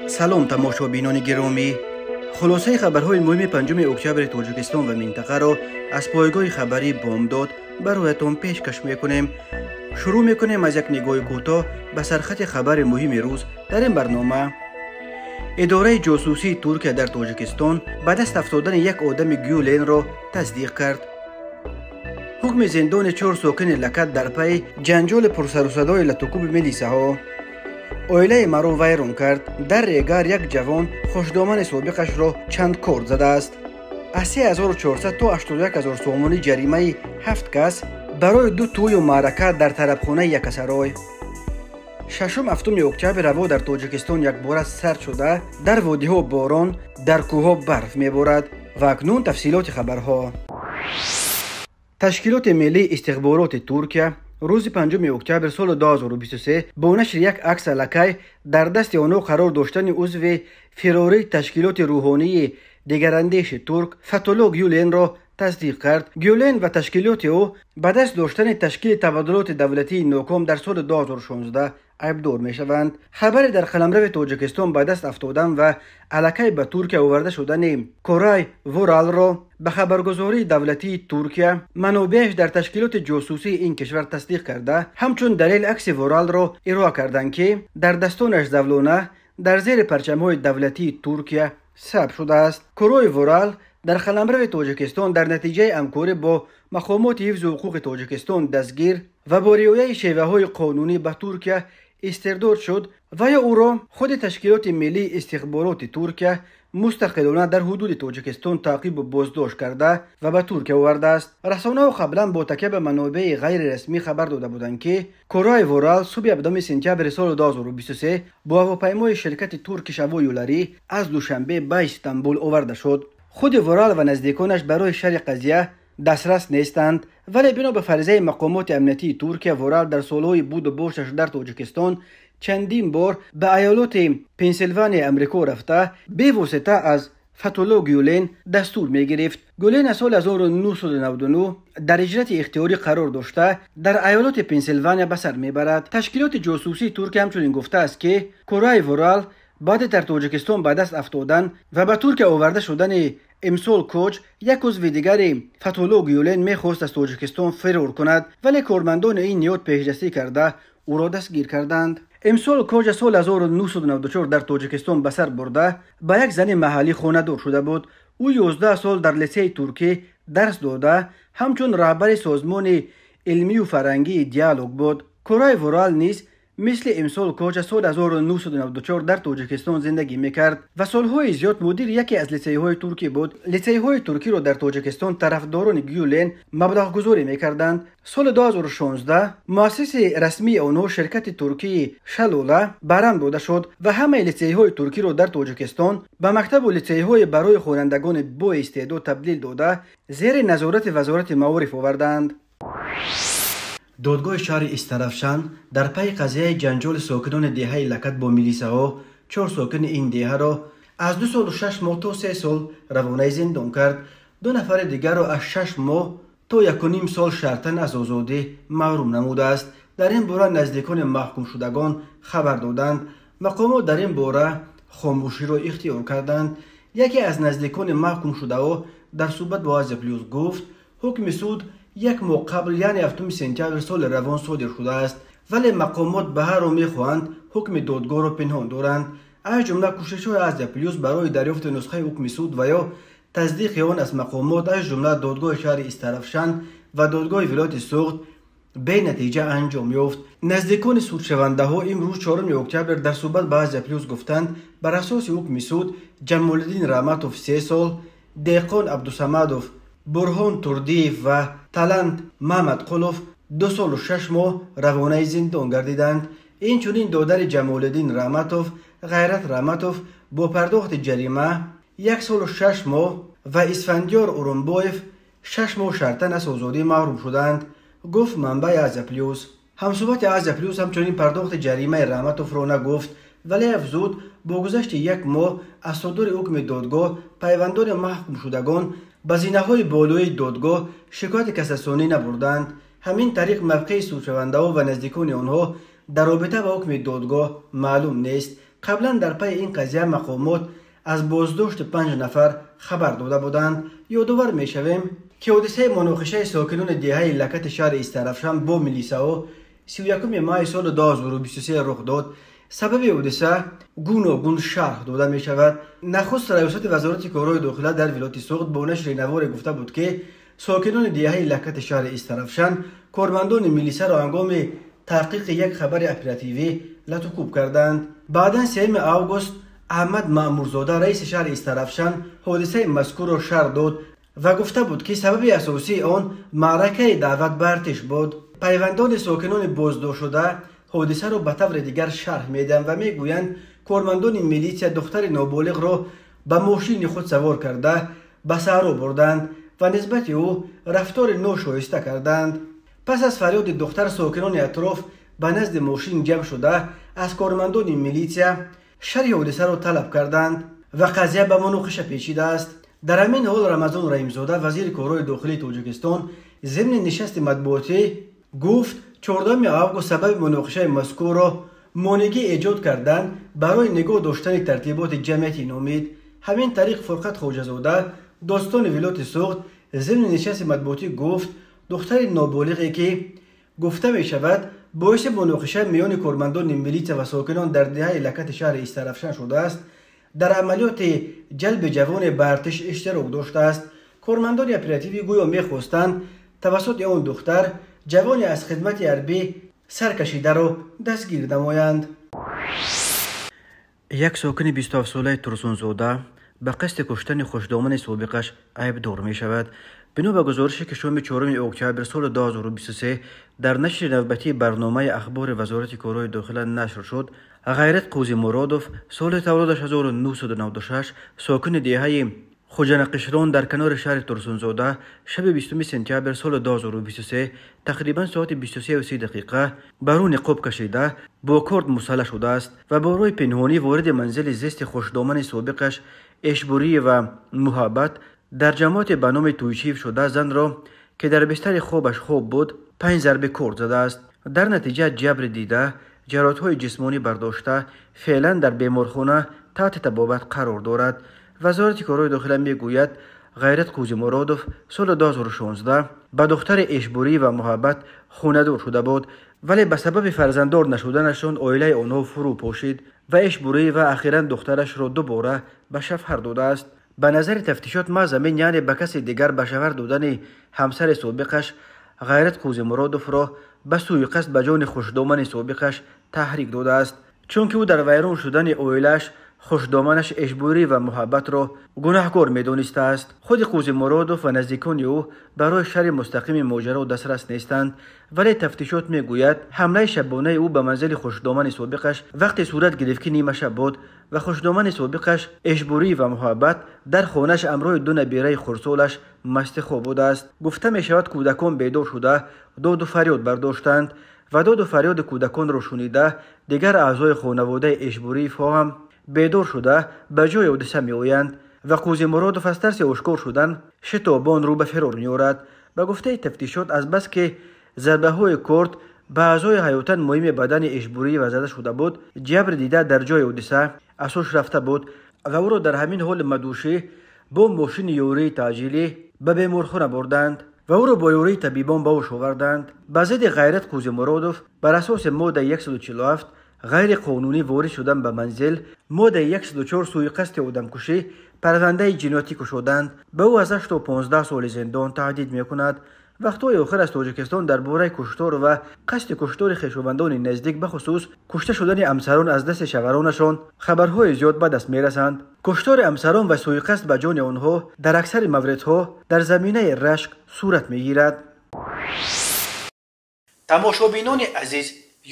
Салом, тамошобинони гиромӣ. Хулосаи хабарҳои муҳими 5 октябри Тоҷикистон ва минтақаро аз пойгоҳи хабарии Бомдод бароятон пешкаш мекунем. Шурӯъ мекунем аз як нигоҳи кӯтоҳ ба сархати хабари муҳими рӯз дар ин барнома. Идораи ҷосусии Туркия дар Тоҷикистон ба даст афтодани як одами Гюленро тасдиқ кард. Ҳукми зиндони 4 сокини Лакат дар пайи ҷанҷоли пурсарусадои латукуби милисаҳо. Оилаи маро вайрон кард. Дар Регар як ҷавон хушдомани собиқашро чанд корд задааст. Аз 3400 то 81 000 сомонӣ ҷаримаи 7 кас барои ду тӯю маърака дар тарабхонаи Якасарой. 6-7 октябр ҳаво дар Тоҷикистон якбора сард шуда, дар водиҳо борон, дар кӯҳҳо барф меборад. Ва акнун тафсилоти хабарҳо. Ташкилоти миллии истихбороти Туркия рӯзи 5 октябр соли 2023 бо нашри як акс аллакай дар дасти онҳо қарор доштани узви фирории ташкилоти рӯҳонии дигарандеши турк Фатулло Гюленро тасдиқ кард. Гюлен ва ташкилоти ӯ ба даст доштани ташкили табаддулоти давлатии ноком дар соли 2016 айбдор мешаванд. Хабаре дар қаламрави Тоҷикистон ба даст афтодан ва аллакай ба Туркия оварда шудани Корай Воралро ба хабаргузории давлатии Туркия манобеаш дар ташкилоти ҷосусии ин кишвар тасдиқ карда, ҳамчун далел акси Воралро ироа карданд, ки дар дастонаш завлона дар зери парчамҳои давлатии Туркия сабт шудааст. Корои Ворал дар қаламрави Тоҷикистон дар натиҷаи ҳамкорӣ бо мақомоти ҳифзи ҳуқуқи Тоҷикистон дастгир ва бо риояи шеваҳои қонунӣ ба Туркия истирдод шуд ва ё ӯро худи ташкилоти миллии истихбороти Туркия мустақилона дар ҳудуди Тоҷикистон таъқибу боздошт карда ва ба Туркия овардааст. Расонаҳо қаблан бо такя ба манобеи ғайрирасмӣ хабар дода буданд, ки Корай Ворал субҳи 7 сентябри соли 2023 бо ҳавопаймои ширкати Туркиш Ҳавоюларӣ аз Душанбе ба Истанбул оварда шуд. Худи Ворал ва наздиконаш барои шарҳи қазия дастрас нестанд, вале бино ба фарзияи мақомоти амниятии Туркия, Ворал дар солҳои буду бошаш дар Тоҷикистон чандин бор ба аёлоти Пенсилванияи Амрико рафта, бевосита аз Фатулло Гюлен дастур мегирифт. Гюлен аз соли 1999 дар ҳиҷрати ихтиёрӣ қарор дошта, дар аёлоти Пенсилвания ба сар мебарад. Ташкилоти ҷосусии Туркия ҳамчунин гуфтааст, ки Корай Ворал баъде дар Тоҷикистон ба даст афтодан ва ба Туркия оварда шудани Имсол Коч, як узви дигари Фатулло Гюлен, мехост аз Тоҷикистон фирор кунад, вале кормандони ин ниҳод пешдастӣ карда, ӯро дастгир карданд. Имсол Коч аз соли 1994 дар Тоҷикистон ба сар бурда, ба як зани маҳаллӣ хонадор шуда буд. Ӯ 11 сол дар литсеи туркӣ дарс дода, ҳамчун раҳбари созмони илмию фарҳангии Диалог буд. Корай Ворал низ мисли Имсол Коч аз соли 1994 дар Тоҷикистон зиндагӣ мекард ва солҳои зиёд мудири яке аз литсейҳои туркӣ буд. Литсейҳои туркиро дар Тоҷикистон тарафдорони Гюлен маблағгузорӣ мекарданд. Соли 2016 муассиси расмии онҳо, ширкати туркии Шалола, баранд дода шуд ва ҳамаи литсейҳои туркиро дар Тоҷикистон ба мактабу литсейҳои барои хонандагони боистеъдод табдил дода, зери назорати Вазорати маориф оварданд. Додгоҳи шаҳри Истаравшан дар пайи қазияи ҷанҷоли сокинони деҳаи Лакат бо милисаҳо чор сокини ин деҳаро аз 2 солу 6 моҳ то 3 сол равонаи зиндон кард. Ду нафари дигарро аз 6 моҳ то 1,5 сол шартан аз озодӣ маҳрум намудааст. Дар ин бора наздикони маҳкумшудагон хабар доданд. Мақомот дар ин бора хомӯширо ихтиёр карданд. Яке аз наздикони маҳкумшудаҳо дар суҳбат бо Азия Плюс гуфт, ҳукми суд як моҳ қабл, яъне 7 сентябр соли равон содир шудааст, вале мақомот ба ҳар роҳ мехоҳанд ҳукми додгоҳро пинҳон доранд. Аз ҷумла кӯшишҳои Азия Плюс барои дарёфти нусхаи ҳукми суд ва ё тасдиқи он аз мақомот, аз ҷумла додгоҳи шаҳри Истаравшан ва додгоҳи вилояти Суғд, бенатиҷа анҷом ёфт. Наздикони судшавандаҳо имрӯз, 4 октябр, дар суҳбат ба Азия Плюс гуфтанд, бар асоси ҳукми суд Ҷамолиддин Раҳматов 3 сол, Деҳқон Абдусамадов, Бурҳон Турдиев ва Талант Маҳмадқулов 2 солу 6 моҳ равонаи зиндон гардиданд. Инчунин додари Ҷамолиддин Раҳматов, Ғайрат Раҳматов, бо пардохти ҷарима 1 солу 6 моҳ ва Исфандиёр Урунбоев 6 моҳ шартан аз озодӣ маҳрум шуданд, гуфт манбаи Азия Плюс. Ҳамсуҳбати Азия Плюс ҳамчунин пардохти ҷаримаи Раҳматовро нагуфт, вале афзуд, бо гузашти як моҳ аз содури ҳукми додгоҳ пайвандони маҳкумшудагон ба зинаҳои болоии додгоҳ шикояти кассатсионӣ набурданд. Ҳамин тариқ, мавқеи судшавандаҳо ва наздикони онҳо дар робита ба ҳукми додгоҳ маълум нест. Қаблан дар пайи ин қазия мақомот аз боздошти 5 нафар хабар дода буданд. Ёдовар мешавем, ки ҳодисаи муноқишаи сокинони деҳаи Лакати шаҳри Истарафшан бо милисаҳо 31 майи соли 2023 рух дод. Сабаби ҳодиса гуногун шарҳ дода мешавад. Нахуст раёсати вазорати корҳои дохила дар вилояти Суғд бо нашри наворе гуфта буд, ки сокинони деҳаи Лакати шаҳри Истарафшан кормандони милисаро ҳангоми таҳқиқи як хабари оперативӣ латукӯб карданд. Баъдан 3 август Аҳмад Маъмурзода, раиси шаҳри Истарафшан, ҳодисаи мазкурро шарҳ дод ва гуфта буд, ки сабаби асосии он маъракаи даъват ба артиш буд. Пайвандони сокинони боздоштшуда ҳодисаро ба таври дигар шарҳ медиҳанд ва мегӯянд, кормандони милитсия духтари ноболиғро ба мошини худ савор карда ба саҳро бурданд ва нисбати ӯ рафтори ношоиста карданд. Пас аз фарёди духтар сокинони атроф ба назди мошин ҷамъ шуда аз кормандони милитсия шарҳи ҳодисаро талаб карданд ва қазия ба муноқиша печидааст. Дар ҳамин ҳол Рамазон Раҳимзода, вазири корҳои дохилии Тоҷикистон, зимни нишасти матбуотӣ гуфт, 14 август сабаби муноқишаи мазкурро монеъгӣ эҷод кардан барои нигоҳ доштани тартиботи ҷамъиятӣ номид. Ҳамин тариқ Фурқат Хоҷазода, достони вилояти Суғд, зимни нишасти матбуотӣ гуфт, духтари ноболиғе, ки гуфта мешавад боиси муноқиша миёни кормандони милитсия ва сокинон дар деҳаи Лакати шаҳри Истарафшан шудааст, дар амалиёти ҷалби ҷавоне ба артиш иштирок доштааст. Кормандони оперативӣ гӯё мехостанд тавассути он духтар ҷавоне аз хидмати ҳарбӣ саркашидаро дастгир намоянд. Як сокини 27-солаи Турсунзода ба қасди куштани хушдомани собиқаш айбдор мешавад. Бино ба гузорише, ки шоми 4 октябр соли 2023 дар нашри навбатии барномаи ахбори вазорати корҳои дохила нашр шуд, Ғайрат Қӯзимуродов, соли таваллудаш 1996, сокини деҳаи Хуҷанақишрон дар канори шаҳри Турсунзода, шаби 20 сентябр соли 2023 тақрибан соати 23:30 ба рӯ ниқоб кашида бо корд мусаллаҳ шудааст ва бо роҳи пинҳонӣ вориди манзили зисти хушдомани собиқаш Эшбуриева Муҳаббат дар ҷамоате ба номи Туйчиев шуда занро, ки дар бистари хобаш хоб буд, 5 зарби корд задааст. Дар натиҷа ҷабри дида, ҷароҳатҳои ҷисмонӣ бардошта, феълан дар беморхона таҳти табобат қарор дорад. Вазорати корҳои дохила мегӯяд, Ғайрат Қӯзимуродов соли 2016 ба духтари Эшбуриева Муҳаббат хонадор шуда буд, вале ба сабаби фарзанддор нашуданашон оилаи онҳо фурӯ пошид ва Эшбуриева ахиран духтарашро дубора ба шавҳар додааст. Ба назари тафтишот маҳз ҳамин, яъне ба каси дигар ба шавҳар додани ҳамсари собиқаш Ғайрат Қӯзимуродовро ба сӯи қасд ба ҷони хушдомани собиқаш таҳрик додааст, чунки ӯ дар вайрон шудани оилааш хушдоманаш Эшбуриева Муҳаббатро гунаҳкор медонистааст. Худи Қӯзимуродов ва наздикони ӯ барои шарҳи мустақими моҷаро дастрас нестанд, вале тафтишот мегӯяд, ҳамлаи шабонаи ӯ ба манзили хушдомани собиқаш вақте сурат гирифт, ки нимашаб буд ва хушдомани собиқаш Эшбуриева Муҳаббат дар хонааш ҳамроҳи ду набираи хурдсолаш масти хоб будааст. Гуфта мешавад, кӯдакон бедор шуда доду фарёд бардоштанд ва доду фарёди кӯдаконро шунида дигар аъзои хонаводаи Эшбуриевҳо ҳам бедор шуда ба ҷои ҳодиса меоянд ва Қӯзимуродов аз тарси ошкор шудан шитобон рӯ ба фирор меорад. Ба гуфтаи тафтишот, азбаски зарбаҳои корд ба аъзои ҳаётан муҳими бадани Эшбуриева зада шуда буд, ҷабр дида дар ҷои ҳодиса аз ҳуш рафта буд ва ӯро дар ҳамин ҳоли мадӯшӣ бо мошини ёрии таъҷилӣ ба беморхона бурданд ва ӯро бо ёрии табибон ба ҳуш оварданд. Ба зидди Ғайрат Қӯзимуродов бар асоси моддаи 147 ғайриқонунӣ ворид шудан ба манзил, моддаи 104 сӯи қасди одамкушӣ парвандаи ҷиноятӣ кушоданд. Ба ӯ аз 8 то 15 соли зиндон таҳдид мекунад. Вақтҳои охир аз Тоҷикистон дар бораи куштор ва қасди куштори хешовандони наздик, бахусус кушта шудани ҳамсарон аз дасти шаваронашон, хабарҳои зиёд ба даст мерасанд. Куштори ҳамсарон ва сӯи қасд ба ҷони онҳо дар аксари мавридҳо дар заминаи рашк сурат мегирад. Тамошобинони азиз,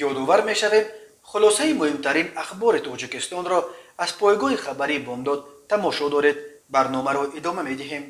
ёдовар мешавем, хулосаи муҳимтарин ахбори Тоҷикистонро аз пойгоҳи хабарии Бомдод тамошо доред. Барномаро идома медиҳем.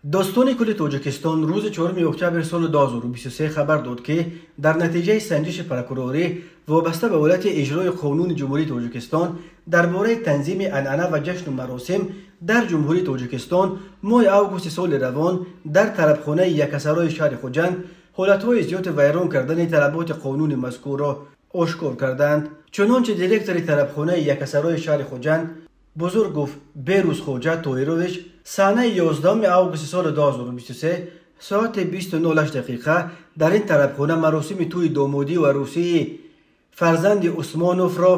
Достони кулли Тоҷикистон рӯзи 4 октябри соли 2023 хабар дод, ки дар натиҷаи санҷиши прокурорӣ вобаста ба ҳолати иҷрои қонуни Ҷумҳурии Тоҷикистон дар бораи танзими анъана ва ҷашну маросим дар Ҷумҳурии Тоҷикистон моҳи августи соли равон дар тарабхонаи Якасарои шаҳри Хуҷанд ҳолатҳои зиёди вайрон кардани талаботи қонуни мазкурро ошкор карданд. Чунончи директори тарабхонаи Якасарои шаҳри Хуҷанд Бузургов Берузхоҷа Тоирович санаи 11 августи соли 2023 соати 20:08 дақиқа дар ин тарабхона маросими тӯи домодӣ ва арӯсии фарзанди Усмоновро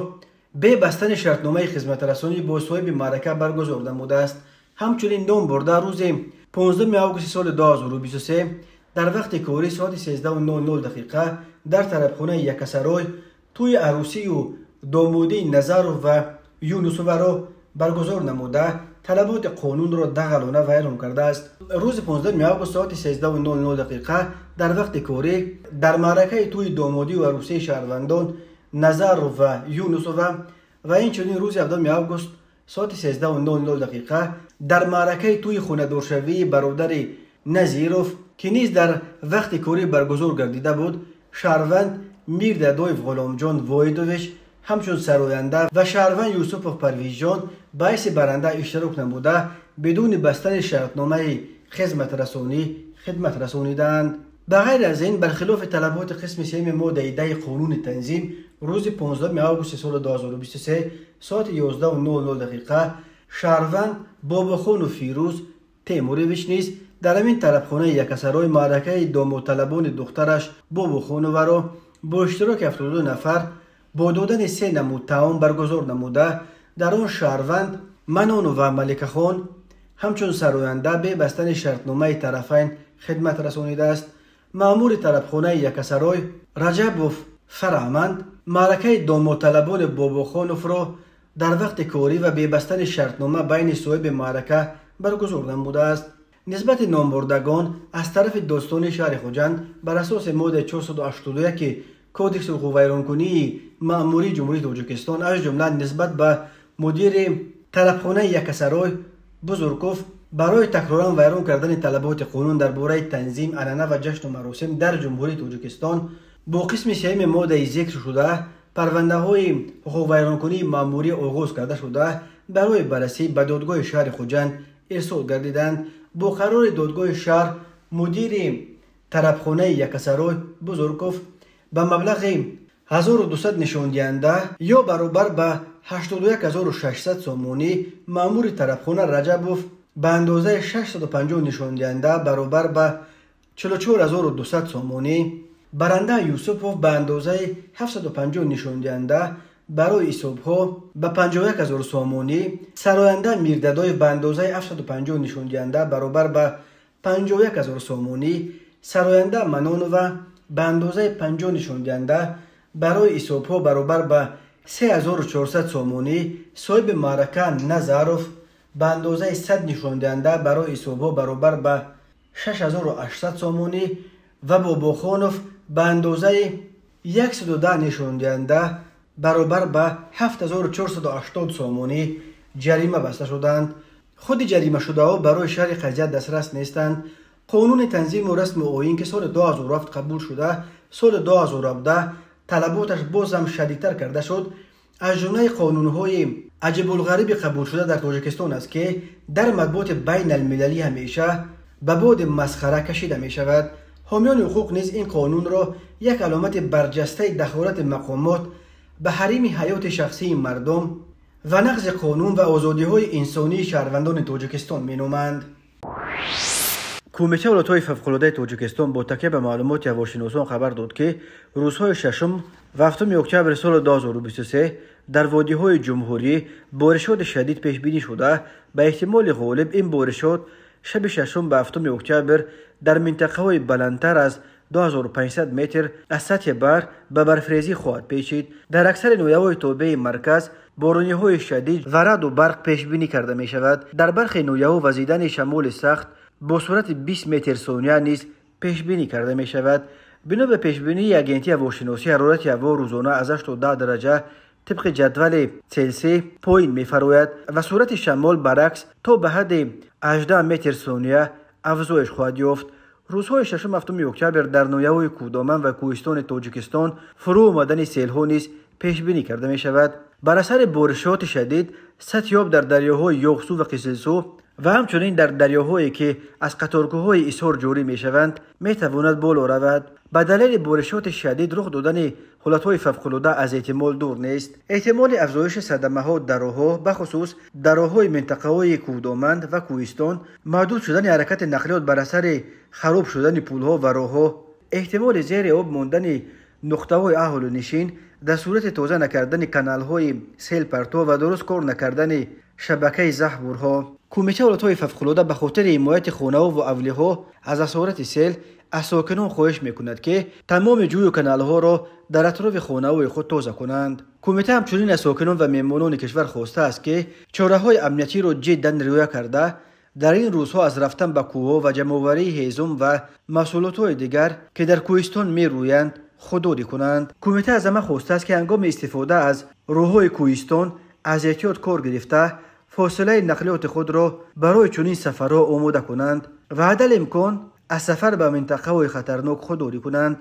бе бастани шартномаи хизматрасонӣ бо соҳиби маърака баргузор намудааст. Ҳамчунин ном бурда рӯзи 15 августи соли 2023 дар вақти корӣ соати 13:00 дақиқа дар тарабхонаи Якасарой тӯи арӯсию домодии Назаров ва Юнусоваро баргузор намуда талаботи қонунро дағалона вайрон кардааст. Рӯзи 15 август соати 13:00 дақиқа дар вақти корӣ дар маъракаи тӯи домодию арӯсии шаҳрвандон Назаров ва Юнусова ва инчунин рӯзи 7 август соати 13:00 дақиқа дар маъракаи тӯи хонадоршавии бародари Назиров, ки низ дар вақти корӣ баргузор гардида буд, шаҳрванд Мирдадоев Ғуломҷон Воҳидович ҳамчун сароянда ва шаҳрванд Юсупов Парвизҷон ба ҳайси баранда иштирок намуда бидуни бастани шартномаи хизматрасонӣ хидмат расонидаанд. Ба ғайр аз ин, бархилофи талаботи қисми сеюми моддаи 10 қонуни танзим, рӯзи 15 августи соли 2023 соати 11:00 дақиқа шаҳрванд Бобохону Фирӯз Темурович низ дар ҳамин тарабхонаи Якасарои маъракаи домодталабони духтараш Бобохоноваро бо иштироки 72 нафар бо додани се намуд таом баргузор намуда дар он шаҳрванд Манонова Маликахон ҳамчун сароянда бе бастани шартномаи тарафайн хидмат расонидааст. Маъмури тарабхонаи Якасарой Раҷабов Фараҳманд маъракаи домодталабони Бобохоновро дар вақти корӣ ва бебастани шартнома байни соҳиби маърака баргузор намудааст. Нисбати номбурдагон аз тарафи достони шаҳри Хуҷанд бар асоси моддаи 481 Кодекси ҳуқуқвайронкунии маъмурии Ҷумҳурии Тоҷикистон, аз ҷумла нисбат ба мудири тарабхонаи Якасарой Бузургов барои такроран вайрон кардани талаботи қонун дар бораи танзим, анъана ва ҷашну маросим дар Ҷумҳурии Тоҷикистон бо қисми сеюми моддаи зикршуда парвандаҳои ҳуқуқвайронкунии маъмурӣ оғоз карда шуда барои баррасӣ ба додгоҳи шаҳри Хуҷанд ирсол гардиданд. Бо қарори додгоҳи шаҳр мудири тарабхонаи Якасарой Бузургов ба маблағи 1200 нишондиҳанда ё баробар ба 81600 сомонӣ, маъмури тарабхона Раҷабов ба андозаи 650 нишондиҳанда баробар ба 44200 сомонӣ, баранда Юсупов ба андозаи 750 нишондиҳанда барои ҳисобҳо ба 51000 сомонӣ, сароянда Мирдадоев ба андозаи 750 нишондиҳанда баробар ба 51000 сомонӣ, сароянда Манонова ба андозаи 50 нишондиҳанда барои ҳисобҳо баробар ба 3400 сомонӣ, соҳиби маърака Назаров ба андозаи 100 нишондиҳанда барои ҳисобҳо баробар ба 6800 сомонӣ ва Бобохонов ба андозаи 110 нишондиҳанда баробар ба 7480 сомонӣ ҷарима баста шуданд. Худи ҷаримашудаҳо барои шарҳи қазия дастрас нестанд. Қонуни танзиму расму оин, ки соли 2007 қабул шуда, соли 2017 талаботаш боз ҳам шадидтар карда шуд, аз ҷумлаи қонунҳои аҷибулғариби қабулшуда дар Тоҷикистон аст, ки дар матбуоти байналмилалӣ ҳамеша ба боди масхара кашида мешавад. Ҳомиёни ҳуқуқ низ ин қонунро як аломати барҷастаи дахолати мақомот ба ҳарими ҳаёти шахсии мардум ва нақзи қонун ва озодиҳои инсонии шаҳрвандони Тоҷикистон меноманд. Кумитаи ҳолатҳои фавқулодаи Тоҷикистон бо такя ба маълумоти ҳавошиносон хабар дод, ки рӯзҳои 6 ва 7 октябри соли 2023 дар водиҳои ҷумҳурӣ боришоти шадид пешбинӣ шуда, ба эҳтимоли ғолиб ин боришот шаби 6 ба 7 октябр дар минтақаҳои баландтар аз 2500 метр аз сатҳи баҳр ба барфрезӣ хоҳад печид. Дар аксари ноҳияҳои тобеи марказ борониҳои шадид ва раъду барқ пешбинӣ карда мешавад. Дар бархе ноҳияҳо вазидани шамоли сахт бо суръати 20 метр сония низ пешбинӣ карда мешавад. Бино ба пешбинии агентии ҳавошиносӣ, ҳарорати ҳаво рӯзона аз 8 то 10 дараҷа тибқи ҷадвали Целсий поин мефарояд ва суръати шамол баръакс то ба ҳадди 18 метр сония афзоиш хоҳад ёфт. Рӯзҳои 6-7 октябр дар ноҳияҳои Кӯдоман ва Кӯҳистони Тоҷикистон фурӯ омадани селҳо низ пешбинӣ карда мешавад. Бар асари боришоти шадид сатҳи об дар дарёҳои Ёғсу ва Қизилсу ва ҳамчунин дар дарёҳое ки аз қаторкӯҳҳои Исор ҷорӣ мешаванд метавонад боло равад. Ба далели боришоти шадид рух додани ҳолатҳои фавқулода аз эҳтимол дур нест. Эҳтимоли афзоиши садамаҳо дар роҳҳо, бахусус дар роҳҳои минтақаҳои кӯҳдоманд ва кӯҳистон, маҳдуд шудани ҳаракати нақлиёт бар асари хароб шудани пулҳо ва роҳҳо, эҳтимоли зери об мондани нуқтаҳои аҳолинишин дар сурати тоза накардани каналҳои селпартов ва дуруст кор накардани шабакаи заҳбурҳо. Кумитаи ҳолатҳои фавқулода ба хотири ҳимояти хонаҳо ва авлиҳо аз асорати сел аз сокинон хоҳиш мекунад, ки тамоми ҷӯю каналҳоро дар атрофи хонаҳои худ тоза кунанд. Кумита ҳамчунин аз сокинон ва меҳмонони кишвар хостааст, ки чораҳои амниятиро ҷиддан риоя карда, дар ин рӯзҳо аз рафтан ба кӯҳҳо ва ҷамъоварии ҳезум ва маҳсулотҳои дигар, ки дар кӯҳистон мерӯянд, худдорӣ кунанд. Кумита аз ҳама хостааст, ки ҳангоми истифода аз роҳҳои кӯҳистон аз эҳтиёт кор гирифта, фосилаи нақлиёти худро барои чунин сафарҳо омода кунанд ва ҳадалимкон аз сафар ба минтақаҳои хатарнок худдорӣ кунанд.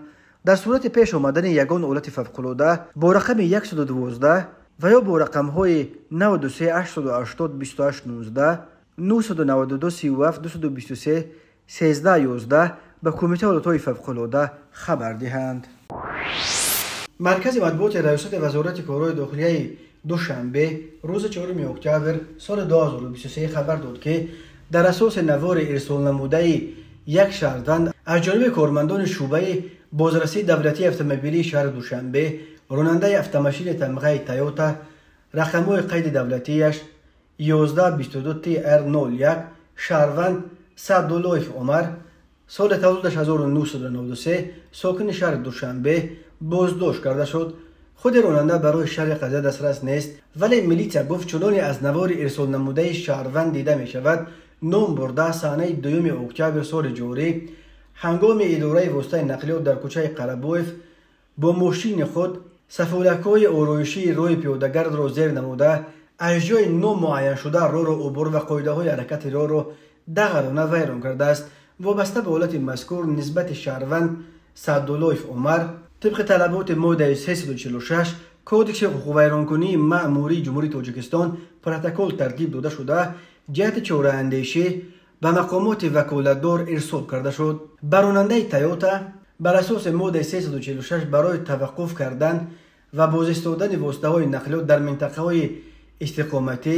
Дар сурати пеш омадани ягон ҳолати фавқулода бо рақами 112 ва ё бо рақамҳои 93 880 28 19, 992 37 223 13 11 ба Кумитаи ҳолатҳои фавқулода хабар диҳанд. Маркази матбуоти Раёсати Вазорати корҳои дохилияи Душанбе рӯзи 4 октябр соли 2023 хабар дод, ки дар асоси навори ирсолнамудаи як шаҳрванд аз ҷониби кормандони шӯъбаи бозрасии давлатии автомобилии шаҳри Душанбе ронандаи автомошини тамғаи Тойота рақамҳои қайди давлатияш 1122 TR01 шаҳрванд Саъдуллоев Умар соли таваллудаш 1993 сокини шаҳри Душанбе боздошт карда шуд. Худи ронанда барои шарҳи қазия дастрас нест, вале милитсия гуфт, чуноне аз навори ирсолнамудаи шаҳрванд дида мешавад, ном бурда саҳнаи 2 октябр соли ҷорӣ ҳангоми идораи воситаи нақлиёт дар кӯчаи Қарабоев бо мошини худ сафолакҳои ороишии роҳи пиёдагардро зер намуда, аз ҷои номуайяншуда роҳро убур ва қоидаҳои ҳаракати роҳро дағалона вайрон кардааст. Вобаста ба ҳолати мазкур нисбати шаҳрванд Саъдуллоев Умар тибқи талаботи моддаи 346 Кодекси ҳуқуқвайронкунии маъмурии Ҷумҳурии Тоҷикистон протокол тартиб дода шуда, ҷиҳати чораандешӣ ба мақомоти ваколатдор ирсол карда шуд. Ба ронандаи Тойота бар асоси моддаи 346 барои таваққуф кардан ва бозистодани воситаҳои нақлиёт дар минтақаҳои истиқоматӣ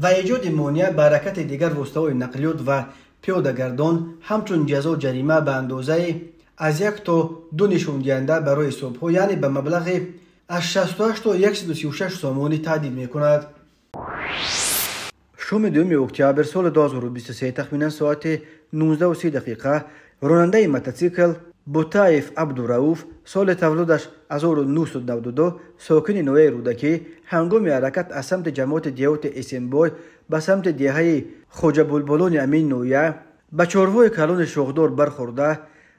ва эҷоди монеа ба ҳаракати дигар воситаҳои нақлиёт ва пиёдагардон ҳамчун ҷазо ҷарима ба андозаи аз 1 то 2 нишондиҳанда барои ҳисобҳо, яъне ба маблағи аз 68 то 136 сомонӣ таҳдид мекунад. Шоми 2 октябр соли 2023 тахминан соати 19:30 ронандаи мотосикл Бутаев Абдурауф соли таваллудаш 1992 сокини ноҳияи Рӯдакӣ ҳангоми ҳаракат аз самти ҷамоати деҳоти Эсенбой ба самти деҳаи Хоҷабулбулони амин ноҳия ба чорвои калони шохдор бархӯрда,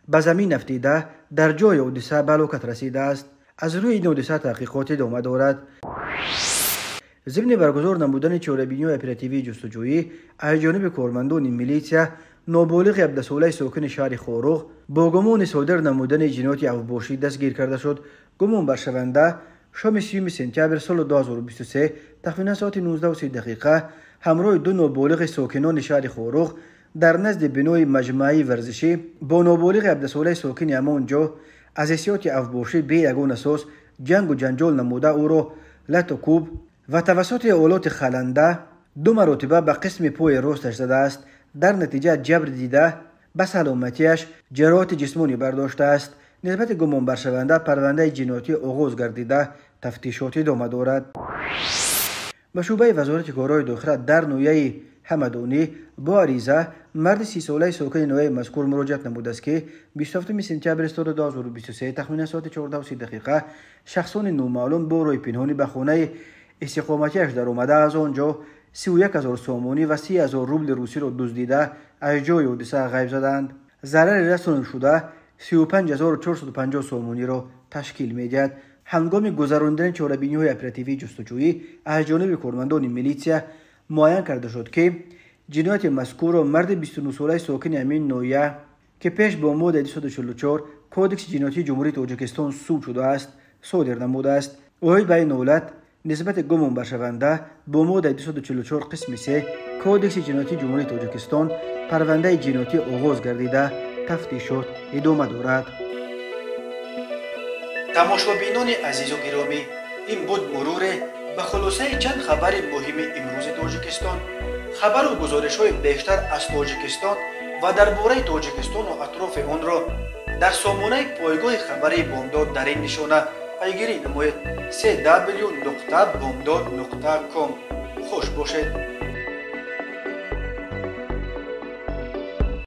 ба замин афтида, дар ҷои ҳодиса ба ҳалокат расидааст. Аз рӯи ин ҳодиса таҳқиқот идома дорад. Зимни баргузор намудани чорабиниҳои оперативии ҷустуҷӯӣ аз ҷониби кормандони милитсия ноболиғи 17-солаи сокини шаҳри Хоруғ бо гумони содир намудани ҷинояти авбошӣ дастгир карда шуд. Гумонбаршаванда шоми 30 сентябр соли 2023 тахминан соати 19:30 ҳамроҳи ду ноболиғи сокинони шаҳри Хоруғ дар назди бинои маҷмӯаи варзишӣ бо ноболиғи 17-солаи сокини ҳамон ҷо аз ҳиссиёти авбошӣ бе ягон асос ҷангу ҷанҷол намуда, ӯро лату кӯб ва тавассути олоти халанда ду маротиба ба қисми пои росташ задааст. Дар натиҷа ҷабр дида ба саломатиаш ҷароҳати ҷисмонӣ бардоштааст. Нисбати гумонбаршаванда парвандаи ҷиноятӣ оғоз гардида, тафтишот идома дорад. Ба шӯъбаи Вазорати корҳои дохила дар ноҳияи Ҳамадонӣ бо ариза марди 30-солаи сокини ноҳияи мазкур муроҷиат намудааст, ки 27 сентябри соли 2023 тахминан соати 14:30 шахсони номаълум бо роҳи пинҳонӣ ба хонаи истиқоматиаш даромада, аз он ҷо 31 000 сомонӣ ва 30 000 рубли русиро дуздида, аз ҷои ҳодиса ғайб заданд. Зарари расоншуда 35 450 сомониро ташкил медиҳад. Ҳангоми гузаронидани чорабиниҳои оперативии ҷустуҷӯӣ аз ҷониби кормандони милитсия муайян карда шуд, ки ҷинояти мазкурро марди 29-солаи сокини ҳамин ноҳия, ки пеш бо моддаи 244 Кодекси ҷиноятии Ҷумҳурии Тоҷикистон суд шудааст, содир намудааст. Оид ба ин ҳолат нисбати гумонбаршаванда бо моддаи 244 қисми 3 Кодекси ҷиноятии Ҷумҳурии Тоҷикистон парвандаи ҷиноятӣ оғоз гардида, тафтишот идома дорад. Тамошобинони азизу гиромӣ, ин буд муруре ба хулосаи чанд хабари муҳими имрӯзи Тоҷикистон. Хабару гузоришҳои бештар аз Тоҷикистон ва дар бораи Тоҷикистону атрофи онро дар сомонаи пойгоҳи хабарии Бомдод дар ин нишона пайгирӣ намоед: cw.bomdod.com. Хуш бошед.